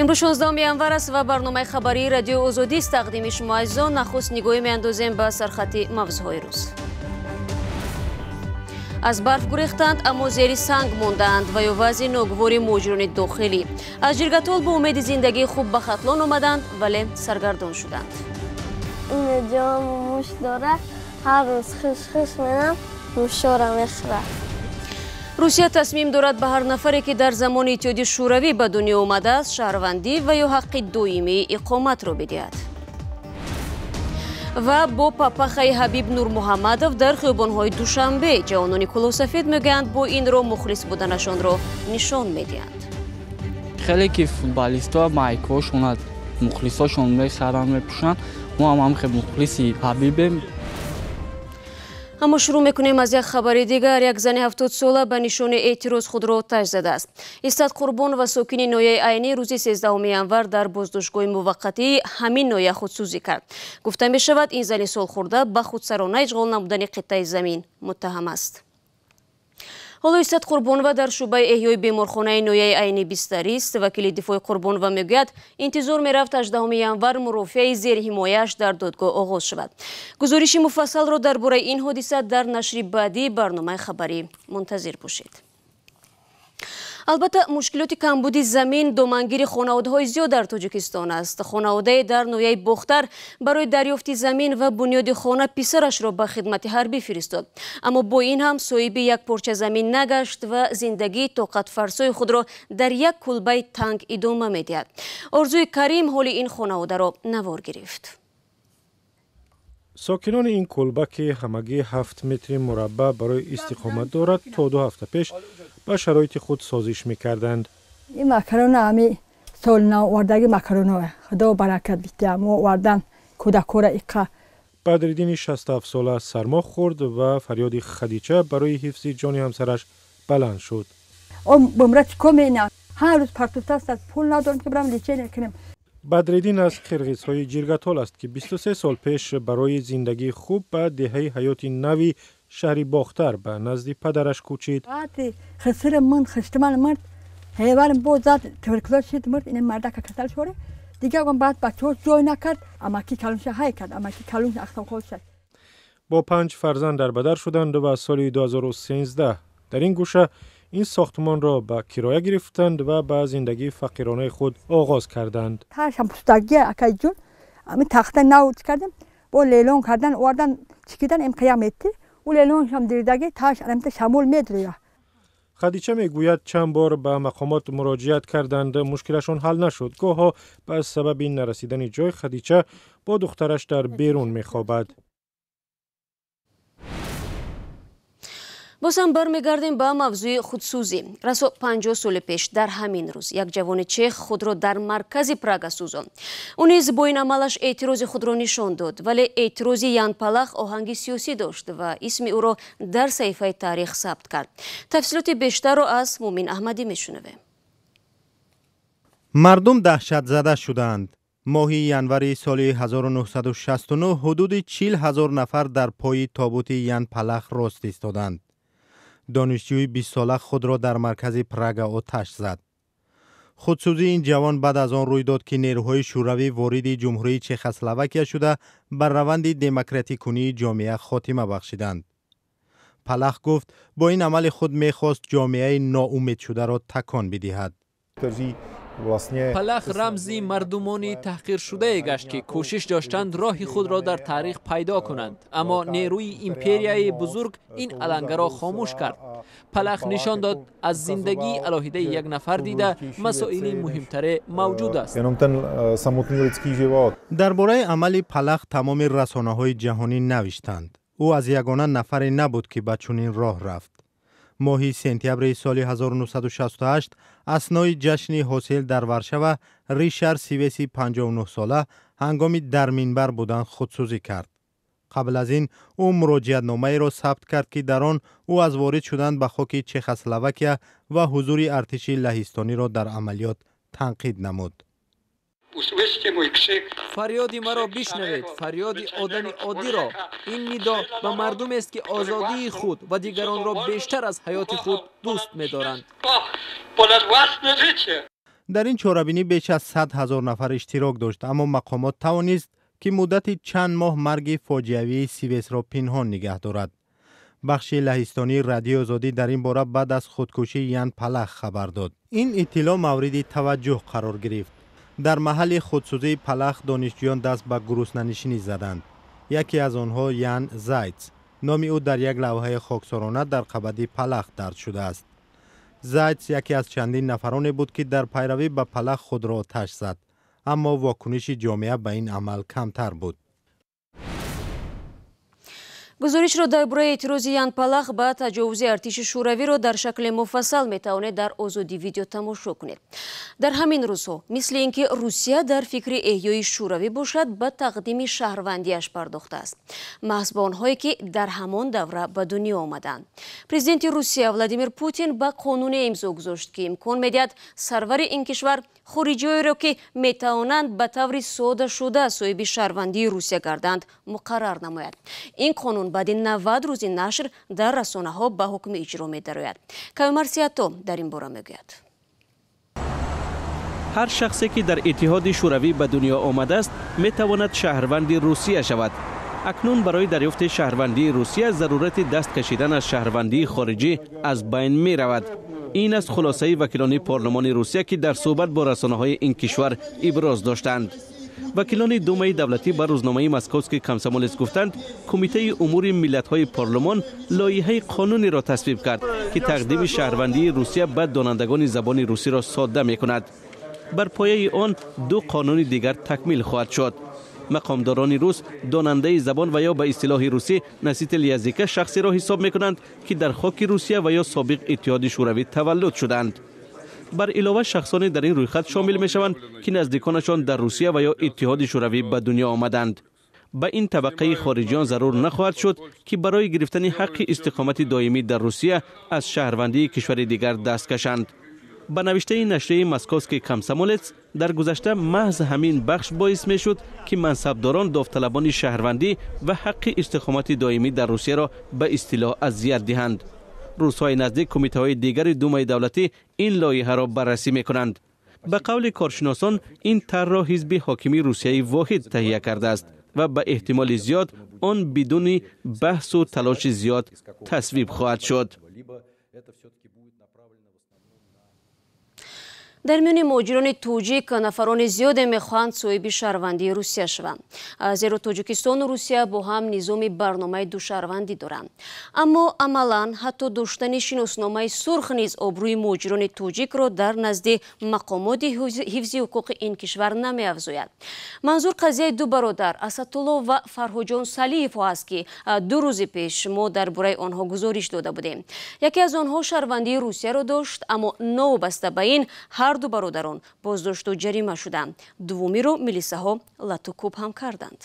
Имрӯз 16 январ аст ва барномаи хабарии радиои Озодист тақдими шумо азизон. Нахуст нигоҳе меандозем ба сархати мавзӯъҳои рӯз. Аз барф гурехтанд, аммо зери санг мондаанд ва ё вазъи ногувори муҳоҷирони дохилӣ. Аз Ҷиргатол бо умеди зиндагии хуб ба Хатлон омаданд, вале саргардон шуданд. Ҷом муш дорад, ҳар рӯз хиш-хиш менам, мушора мехӯрад. Русия тасмим дорад ба ҳар нафаре, ки дар замони Иттиҳоди Шӯравӣ ба дунё омадааст, шаҳрвандӣ ва ё ҳаққи доимии иқоматро бидиҳад. Ва бо папахаи Ҳабиб Нурмуҳаммадов дар хиёбонҳои Душанбе ҷавонони кулоҳсафед мегӯянд, бо ин роҳ мухлис буданашонро нишон медиҳанд. Хеле ки футболистҳо майкҳошона мухлисошон мехаранд, мепӯшанд, мо ҳам ҳам хеле мухлиси Ҳабибем. Аммо шурӯъ мекунем аз як хабари дигар. Як зани 70-сола ба нишони эътироз худро оташ задааст. Истат Қурбонова, сокини ноҳияи Айнӣ, рӯзи 13 январ дар боздоштгоҳи муваққатии ҳамин ноҳия худсӯзӣ кард. Гуфта мешавад, ин зани солхӯрда ба худсарона ишғол намудани қиттаи замин муттаҳам аст. Ҳоло Истат Қурбонова дар шӯъбаи эҳёи беморхонаи ноҳияи Айнӣ бистарист. Вакили дифои Қурбонова мегӯяд, интизор мерафт 18 январ мурофиаи зерҳимояаш дар додгоҳ оғоз шавад. Гузориши муфассалро дар бораи ин ҳодиса дар нашри баъдии барномаи хабарӣ мунтазир бошед. Албатта, мушкилоти камбуди замин домангири хонаводаҳои зиёд дар Тоҷикистон аст. Хонаводае дар ноҳияи Бохтар барои дарёфти замин ва бунёди хона писарашро ба хидмати ҳарбӣ фиристод. Аммо бо ин ҳам соҳиби як порча замин нагашт ва зиндагии тоқатфарсои худро дар як кулбаи танг идома медиҳад. Орзуи Карим ҳоли ин хонаводаро навор гирифт. Сокинони ин кулба, ки ҳамагӣ 7 метри мураббаъ барои истиқомат дорад, то 2 ҳафта пеш ба шароити худ созиш мекарданд. Ин макарона ҳами соли нав овардаги макарона, худо баракат битя, мо овардан кӯдакора иқа. Бадриддини 67-сола сармо хӯрд ва фарёди Хадича барои ҳифзи ҷони ҳамсараш баланд шуд. Бумра чӣ кор мена? Ҳар рӯз партофтааст, пул надорем, ки барам лечение кунем. Бадриддин аз қирғизҳои Ҷиргатол аст, ки 23 сол пеш барои зиндагии хуб ба деҳаи Ҳаёти Нави шаҳри Бохтар ба назди падараш кӯчид. Хисри ман хиштиман мурд, ҳеварам боз зад, туберкулоз шид, мурд. Ин мардака касал шуд. Дигар баъд бачаҳо ҷой накард, амаки калонша ҳай кард, амаки калонша ахтамхол шуд. Бо 5 фарзанд дар бадар шуданд ва соли 2013 дар ин гӯша ин сохтмонро ба кироя гирифтанд ва ба зиндагии фақиронаи худ оғоз карданд. Ташам пустагия акайҷун, ами тахта нав чӣ кардем, бо лелон кардан, овардан, чикидан им қиям мети, ӯ лелоншам диридаги таш аламта шамол медрӯя. Хадича мегӯяд, чанд бор ба мақомот муроҷиат карданд, мушкилашон ҳал нашуд. Гоҳо ба сабаби нарасидани ҷой Хадича бо духтараш дар берун мехобад. Бозам бармегардем ба мавзӯи худсӯзӣ. Расо 50 соли пеш дар ҳамин рӯз як ҷавони чех худро дар маркази Прага сӯзонд. Ӯ низ бо ин амалаш эътирози худро нишон дод, вале эътирози Ян Палах оҳанги сиёсӣ дошт ва исми ӯро дар саҳифаи таърих сабт кард. Тафсилоти бештарро аз Мумин Аҳмадӣ мешунавем. Мардум даҳшатзада шуданд. Моҳи январи соли 1969 ҳудуди 40 ҳазор нафар дар пои тобути Ян Палах рост истоданд. Донишҷӯи 20-сола худро дар маркази Прага оташ зад. Худсӯзии ин ҷавон баъд аз он рӯй дод, ки нерӯҳои шӯравӣ вориди ҷумҳурии Чехословакия шуда бар раванди демократикунии ҷомеа хотима бахшиданд. Палах гуфт, бо ин амали худ мехост ҷомеаи ноумедшударо такон бидиҳад. Палах рамзи мардумони таҳқиршудае гашт, ки кӯшиш доштанд роҳи худро дар таърих пайдо кунанд, аммо нерӯи империяи бузург ин алангаро хомӯш кард. Палах нишон дод, аз зиндагии алоҳидаи як нафар дида масоили муҳимтаре мавҷуд аст. Дар бораи амали Палах тамоми расонаҳои ҷаҳонӣ навиштанд. Ӯ аз ягона нафаре набуд, ки ба чунин роҳ рафт. Моҳи сентябри соли 1968 аснои ҷашни ҳосил дар Варшава Ришард Сивеси 59-сола ҳангоми дар минбар будан худсӯзӣ кард. Қабл аз ин ӯ муроҷиатномаеро сабт кард, ки дар он ӯ аз ворид шудан ба хоки Чехословакия ва ҳузури артиши лаҳистониро дар амалиёт танқид намуд. Фарёди маро бишнавед, фарёди одами оддиро. Ин нидо ба мардумест, ки озодии худ ва дигаронро бештар аз ҳаёти худ дӯст медоранд. Дар ин чорабинӣ беш аз 100 ҳазор нафар иштирок дошт, аммо мақомот тавонист, ки муддати чанд моҳ марги фоҷиавии Сивесро пинҳон нигаҳ дорад. Бахши лаҳистонии Радиои Озодӣ дар ин бора баъд аз худкушии Ян Палах хабар дод. Ин иттилоъ мавриди таваҷҷӯҳ қарор гирифт. Дар маҳалли худсӯзии Палах донишҷӯён даст ба гуруснанишинӣ заданд. Яке аз онҳо Ян Зайтс. Номи ӯ дар як лавҳаи хоксорона дар қабати Палах дарҷ шудааст. Зайтс яке аз чандин нафароне буд, ки дар пайравӣ ба Палах худро оташ зад, аммо вокуниши ҷомеа ба ин амал камтар буд. Гузоришро дар бораи эътирози Ян Палах ба таҷовузи артиши Шӯравиро дар шакли муфассал метавонед дар Озодӣ Видео тамошо кунед. Дар ҳамин рӯзҳо, мисли ин ки Русия дар фикри эҳёи Шӯравӣ бошад, ба тақдими шаҳрвандиаш пардохтааст, маҳз ба онҳое, ки дар ҳамон давра ба дунё омаданд. Президенти Русия Владимир Путин ба қонуне имзо гузошт, ки имкон медиҳад сарвари ин кишвар хориҷиҳоеро, ки метавонанд ба таври содашуда соҳиби шаҳрвандии Русия гарданд, муқаррар намояд. Ин қонун баъди 90 рӯзи нашр дар расонаҳо ба ҳукми иҷро медарояд. Каюмар Сиято дар ин бора мегӯяд. Ҳар шахсе, ки дар Иттиҳоди Шӯравӣ ба дунё омадааст, метавонад шаҳрванди Русия шавад. Акнун барои дарёфти шаҳрвандии Русия зарурати даст кашидан аз шаҳрвандии хориҷӣ аз байн меравад. Ин аст хулосаи вакилони парлумони Русия, ки дар суҳбат бо расонаҳои ин кишвар иброз доштанд. Вакилони Думаи давлатӣ ба рӯзномаи Московский Комсомолец гуфтанд, Кумитаи умури миллатҳои парлумон лоиҳаи қонунеро тасвиб кард, ки тақдими шаҳрвандии Русия ба донандагони забони русиро содда мекунад. Бар пояи он ду қонуни дигар такмил хоҳад шуд. Мақомдорони рус донандаи забон ва ё ба истилоҳи русӣ носитель языка шахсеро ҳисоб мекунанд, ки дар хоки Русия ва ё собиқ Иттиҳоди Шӯравӣ таваллуд шуданд. Бар илова, шахсоне дар ин рӯйхат шомил мешаванд, ки наздиконашон дар Русия ва ё Иттиҳоди Шӯравӣ ба дунё омаданд. Ба ин табақаи хориҷиён зарур нахоҳад шуд, ки барои гирифтани ҳаққи истиқомати доимӣ дар Русия аз шаҳрвандии кишвари дигар даст кашанд. Ба навиштаи нашрияи Московский Комсомолец, дар гузашта маҳз ҳамин бахш боис мешуд, ки мансабдорон довталабони шаҳрвандӣ ва ҳаққи истиқомати доимӣ дар Русияро ба истилоҳ азият диҳанд. Рӯзҳои наздик кумитаҳои дигари Думаи давлатӣ ин лоиҳаро баррасӣ мекунанд. Ба қавли коршиносон, ин тарҳро ҳизби ҳокими Русияи Воҳид таҳия кардааст ва ба эҳтимоли зиёд он бидуни баҳсу талоши зиёд тасвиб хоҳад шуд. Дар миёни муҳоҷирони тоҷик нафарони зиёде мехоҳанд соҳиби шаҳрвандии Русия шаванд, зеро Тоҷикистону Русия бо ҳам низоми барномаи душаҳрвандӣ доранд. Аммо амалан ҳатто доштани шиносномаи сурх низ обрӯи муҳоҷирони тоҷикро дар назди мақомоти ҳифзи ҳуқуқи ин кишвар намеафзояд. Манзур қазияи ду бародар Асадулло ва Фарҳоҷон Салиевҳо аст, ки 2 рӯзи пеш мо дар бораи онҳо гузориш дода будем. Яке аз онҳо шаҳрвандии Русияро дошт, аммо новобаста ба ин ҳар ду бародарон боздошту ҷарима шуданд. Дуввумиро милисаҳо латукӯб ҳам карданд.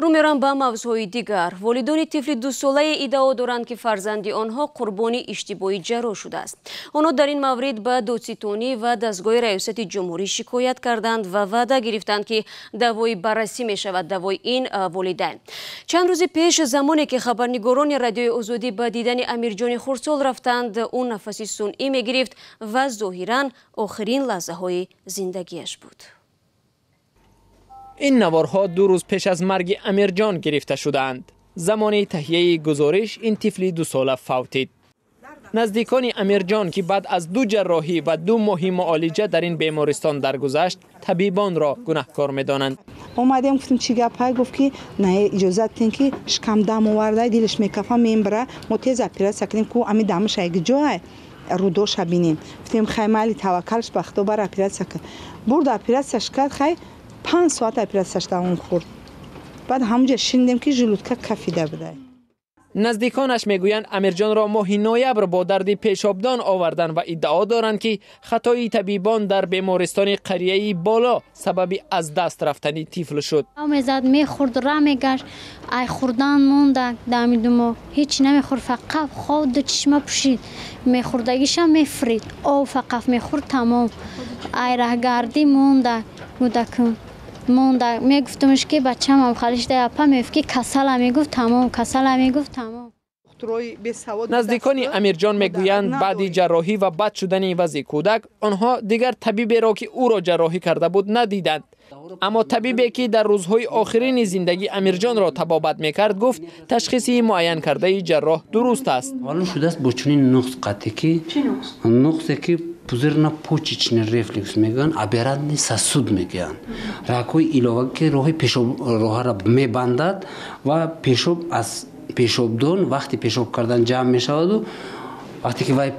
Рӯ мерам ба мавзӯъҳои дигар. Волидони тифли дусолае иддао доранд, ки фарзанди онҳо қурбони иштибоҳи ҷарроҳ шудааст. Онҳо дар ин маврид ба додситонӣ ва дастгоҳи раёсати ҷумҳурӣ шикоят карданд ва ваъда гирифтанд, ки даъвои баррасӣ мешавад даъвои ин волидайн. Чанд рӯзи пеш, замоне ки хабарнигорони Радиои Озодӣ ба дидани Амирҷони хурдсол рафтанд, ӯ нафаси сунъӣ мегирифт ва зоҳиран охирин лаҳзаҳои зиндагиаш буд. Ин наворҳо 2 рӯз пеш аз марги Амирҷон гирифта шудаанд. Замони таҳияи гузориш ин тифли дусола фавтид. Наздикони Амирҷон, ки баъд аз 2 ҷарроҳӣ ва 2 моҳи муолиҷа дар ин бемористон даргузашт, табибонро гунаҳкор медонанд. Омадем, гуфтем, чӣ гапҳай? Гуфт, ки на, иҷозат тин, ки шикам дам оварда, дилаш мекафа, мембара, мо тез оператсия кунем, ку ами дамаш ай рудоша бинем. Гуфтем, хай, майли, таваккалш ба Худо, бар оператсия кун. Бурд, оператсияш кард, хай, 5 соат оператсияш давом хӯрд. Баъд ҳамонҷа шинидем, ки желудка кафида буда. Наздиконаш мегӯянд, Амирҷонро моҳи ноябр бо дарди пешобдон оварданд ва иддао доранд, ки хатои табибон дар бемористони қарияи Боло сабаби аз даст рафтани тифл шуд. Мезад, мехӯрд, ра мегашт, ай хӯрдан монда дами 2 моҳ ҳеҷ намехӯрд, фақат хоб, ду чишма пӯшид, мехӯрдагиша мефрид, об фақат мехӯрд, тамом. Ай раҳгардӣ монда, кӯдакам монда. Мегуфтумш, ки бачамам халиш да, апа мегуфт, ки касала, мегуфт, тамом, касала, мегуфт, тамом. Докторой бесавод. Наздикони Амирҷон мегӯянд, баъди ҷарроҳӣ ва бад шудани вазъи кӯдак онҳо дигар табиберо, ки ӯро ҷарроҳӣ карда буд, надиданд. Аммо табибе, ки дар рӯзҳои охирини зиндагӣ Амирҷонро табобат мекард, гуфт ташхиси муайян кардаи ҷарроҳ дуруст аст. Маълум шудааст бо чунин нуқс қатъӣ, ки нуқсе ки пузырно-почечный рефлюкс мегӯянд, аберрантный сосуд мегӯянд, рагҳои илова, ки роҳи пешоб роҳаро мебандад ва пешоб аз пешобдон вақти пешоб кардан ҷамъ мешаваду вақте ки вай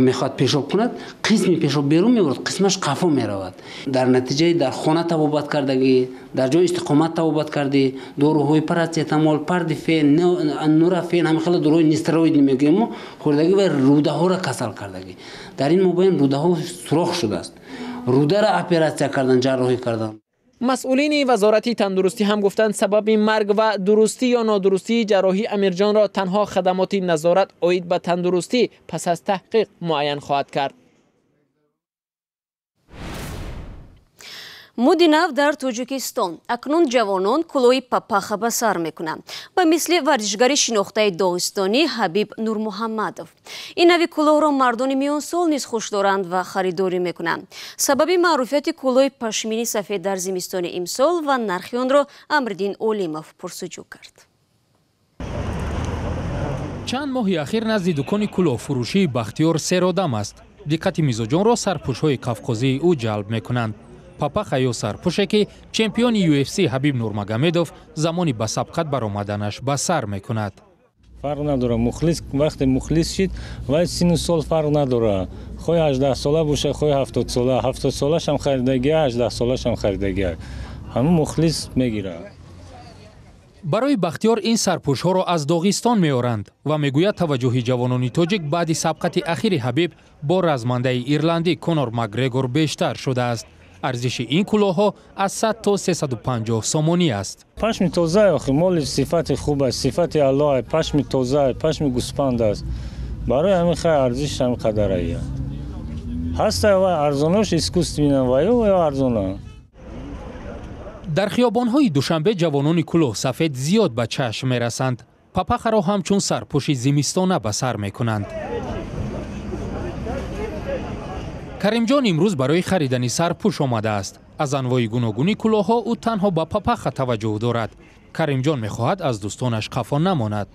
мехоҳад пешоб кунад, қисми пешоб берун мебурад, қисмаш қафо меравад. Дар натиҷаи дар хона табобат кардагӣ, дар ҷои истиқомат табобат кардӣ, доруҳои парацетамол, пардифен, нурафен, ҳамин хела доруҳои нестероидӣ мегӯем мо, хӯрдагӣ ва рӯдаҳоро касал кардагӣ. Дар ин мобайн рӯдаҳо сурох шудааст, рӯдаро оператсия кардан, ҷарроҳӣ кардан. Масъулини вазорати тандурустӣ ҳам гуфтанд, сабаби марг ва дурустӣ ё нодурустии ҷарроҳии Амирҷонро танҳо хадамоти назорат оид ба тандурустӣ пас аз таҳқиқ муайян хоҳад кард. Муди нав дар Тоҷикистон. Акнун ҷавонон кулоҳи папаха ба сар мекунанд. Ба мисли варзишгари шинохтаи доғистонӣ Ҳабиб Нурмуҳаммадов. Ин нави кулоҳро мардони миёнсол низ хуш доранд ва харидорӣ мекунанд. Сабаби маъруфияти кулоҳи пашмини сафед дар зимистони имсол ва нархи онро Амриддин Олимов пурсуҷӯ кард. Чанд моҳи ахир назди дукони кулоҳфурӯшии Бахтиёр серодам аст. Диққати мизоҷонро сарпӯшҳои қавқозии ӯ ҷалб мекунанд. Папаха ё сарпӯше, ки чемпиони UFC Ҳабиб Нурмагомедов замони ба сабқат баромаданаш ба сар мекунад. Фарқ надорад, мухлис вақте мухлис шид, вай сину сол фарқ надорад. Хоҳ 18 сола бошад, хоҳ 70 сола, 70 солашам харидагия, 18 солашам харидагия. Ҳамун мухлис мегирад. Барои Бахтиёр ин сарпӯшҳоро аз Доғистон меоранд ва мегӯяд, таваҷҷӯҳи ҷавонони тоҷик баъди сабқати ахири Ҳабиб бо размандаи ирландӣ Конор Макгрегор бештар шудааст. Арзиши ин кулоҳҳо аз 100 то 350 сомонӣ аст. Пашми тоза, охи моли сифати хуб аст, сифати аъло, пашми тоза, пашми гӯспанд аст. Барои ҳамин хай арзишаш ҳамин қадар ая. Ҳаста вай арзонош искусственно ва ё арзона. Дар хиёбонҳои Душанбе ҷавонони кулоҳсафед зиёд ба чашм мерасанд. Папахаро ҳамчун сарпӯши зимистона ба сар мекунанд. Каримҷон имрӯз барои харидани сарпӯш омадааст. Аз анвои гуногуни кулоҳҳо ӯ танҳо ба папаха таваҷҷӯҳ дорад. Каримҷон мехоҳад аз дӯстонаш қафо намонад.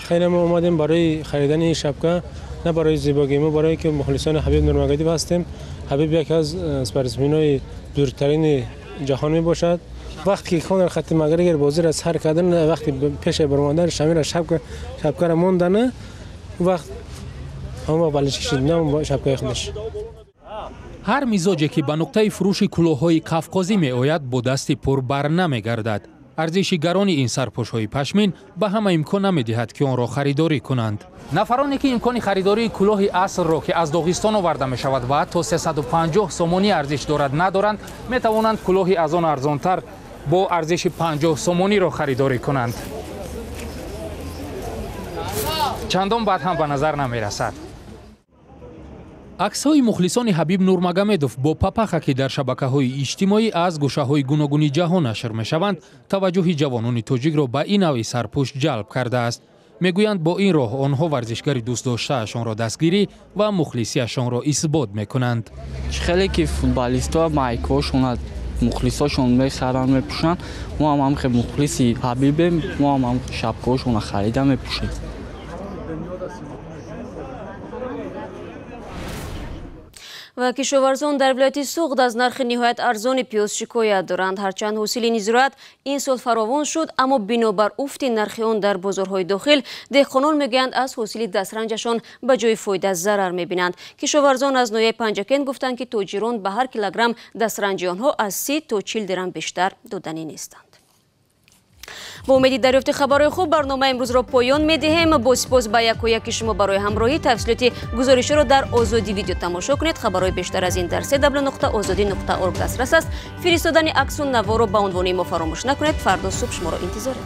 Хеле мо омадем барои харидани шапка, на барои зебогӣ, мо барои ки мухлисони Ҳабиб Нурмагомедов ҳастем. Ҳабиб яке аз спортсменҳои бузургтарини ҷаҳон мебошад. Вақте ки Конор хати Макгрегор бозиро сар кардан, вақти пеше баромадан, шамира шапкаро мондан, вақт ҳама балиш кашид, на шапкаи худаш. Ҳар мизоҷе, ки ба нуқтаи фурӯши кулоҳҳои қавқозӣ меояд, бо дасти пур бар намегардад. Арзиши гарони ин сарпӯшҳои пашмин ба ҳама имкон намедиҳад, ки онро харидорӣ кунанд. Нафароне, ки имкони харидории кулоҳи аслро, ки аз Доғистон оварда мешавад ва то 350 сомонӣ арзиш дорад, надоранд, метавонанд кулоҳи аз он арзонтар бо арзиши 50 сомониро харидорӣ кунанд. Чандон бад ҳам ба назар намерасад. Аксҳои мухлисони Ҳабиб Нурмагомедов бо папаха, ки дар шабакаҳои иҷтимоӣ аз гӯшаҳои гуногуни ҷаҳон нашр мешаванд, таваҷҷӯҳи ҷавонони тоҷикро ба ин навъи сарпӯш ҷалб кардааст. Мегӯянд, бо ин роҳ онҳо варзишгари дӯстдоштаашонро дастгирӣ ва мухлисиашонро исбот мекунанд. Чӣ хеле ки футболистҳо майкҳошона мухлисошон мехаранд, мепӯшанд, мо ҳам ҳамхе мухлиси Ҳабибем, мо ҳам ҳам шапкаҳошонро харида мепӯшем. Ва кишоварзон дар вилояти Суғд аз нархи ниҳоят арзони пиёз шикоят доранд. Ҳарчанд ҳосили ин зироат ин сол фаровон шуд, аммо бинобар уфти нархи он дар бозорҳои дохил, деҳқонон мегӯянд, аз ҳосили дастранҷашон ба ҷои фоида зарар мебинанд. Кишоварзон аз ноҳияи Панҷакент гуфтанд, ки тоҷирон ба ҳар килограмм дастранҷи онҳо аз 30 то 40 дирам бештар доданӣ нестанд. Бо умеди дарёфти хабарҳои хуб барномаи имрӯзро поён медиҳем. Бо сипос ба яку яки шумо барои ҳамроҳӣ. Тафсилоти гузориширо дар Озодӣ видео тамошо кунед. Хабарҳои бештар аз ин дар www.ozodi.org дастрас аст. Фиристодани аксу наворо ба унвони мо фаромӯш накунед. Фардо субҳ шуморо интизорем.